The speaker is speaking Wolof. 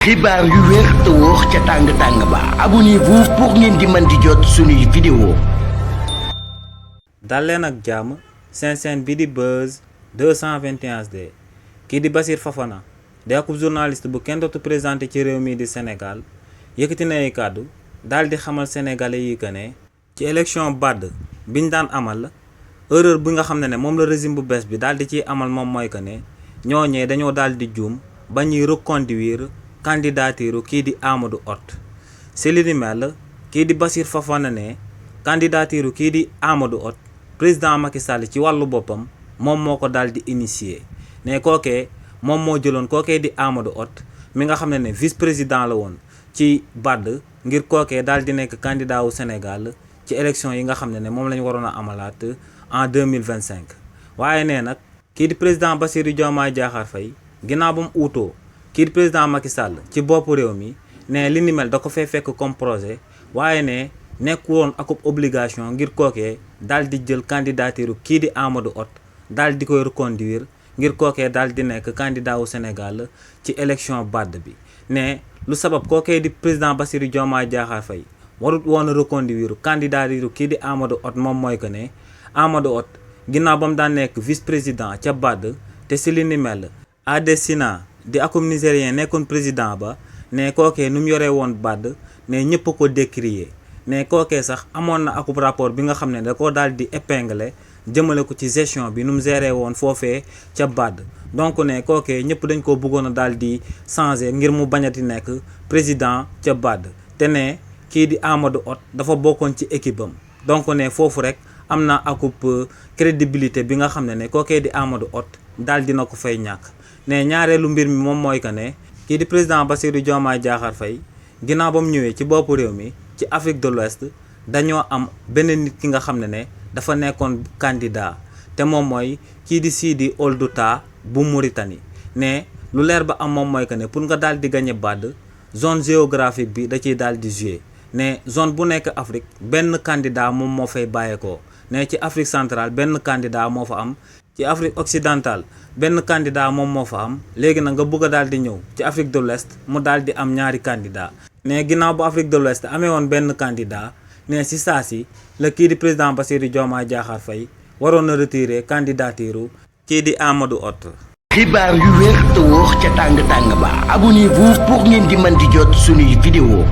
xibaar yu wér te wóor ca tàng ba abonnez-vous pour ngeen di mën di jot suñuy vidéo. dal leen ak jàmm seen chaîne bi di Buzz 221HD kii di Bassirou Fofana di akub journaliste bu kenn dootu présenté ci réew mi di Sénégal yëkkati na ay kàddu daal di xamal sénégalais yi que ne ci élection BAD biñ daan amal erreur bi nga xam ne moom la régime bu bees bi daal di ciy amal moom mooy que ne ñooñee dañoo daal di juum ba ñuy reconduire candidature kii di Amadou Hott si li ni mel kii di Bassirou Fofana ne candidature kii di Amadou Hott président Macky Sall ci wàllu boppam moom moo ko daal di initier ne kookee moom moo jëloon kookee di Amadou Hott mi nga xam ne vice président la woon ci BAD ngir kookee daal di nekk candidat wu Sénégal ci élection yi nga xam ne moom la ñu waroon a amalaat en 2025 waaye nee nag kii di président Bassirou Diomaye Diakhar Faye ginnaaw ba mu uutoo kii di président Macky Sall ci boppu réew mi ne li ni mel da ko fay fekk comme projet waaye ne nekku woon akub obligation ngir kookee daal di jël candidature kii di Amadou Hott daal di koy reconduire ngir kookee daal di nekk candidat wu Sénégal ci élection BAD bi ne lu sabab kookee di président Bassirou Diomaye Diakhar Faye warut woon a reconduire candidature kii di Amadou Hott moom mooy que ne Amadou Hott ginnaaw ba mu daan nekk vice président ca BAD te si li ni mel Adesina di akum nigérien nekkoon président ba ne kookee nu mu yoree woon BAD ne ñëpp ko décrier ne kookee sax amoon na akub rapport bi nga xam ne da koo daal di épingler jëmale ko ci gestion bi nu mu géré woon foofee ca BAD donc ne kookee ñëpp dañ ko bëggoon a daal di changer ngir mu bañati nekk président ca BAD te ne kii di Amadou Hott dafa bokkoon ci équipe am donc ne foofu rek am na akub crédibilité bi nga xam ne kookee di Amadou Hott daal dina ko fay ñàkk ne ñaareelu mbir mi moom mooy que ne kii di président Bassirou Diomaye Diakhar Faye ginnaaw ba mu ñëwee ci boppu réew mi ci Afrique de l'Ouest dañoo am beneen nit ki nga xam ne dafa nekkoon candidat te moom mooy kii di Sidi Ould Tah bu Mauritanie ne lu leer ba am moom mooy que ne pour nga daal di gagné BAD zone géographique bi da ciy daal di joué ne zone bu nekk Afrique benn candidat moom moo fay bàyyeekoo ne ci Afrique centrale benn candidat moo fa am ci Afrique occidentale benn candidat moom moo fa am léegi nag nga bëgg a daal di ñëw ci Afrique de l'Ouest mu daal di am ñaari candidat ne ginnaaw bu Afrique de l'Ouest amee woon benn candidat ne si saa si la kii di président Bassirou Diomaye Diakhar Faye waroon na retirer candidature kii di Amadou Hott. xibaar yu wér te wóor ca tàng ba abonnez-vous pour ngeen di mën di jot suñuy vidéo.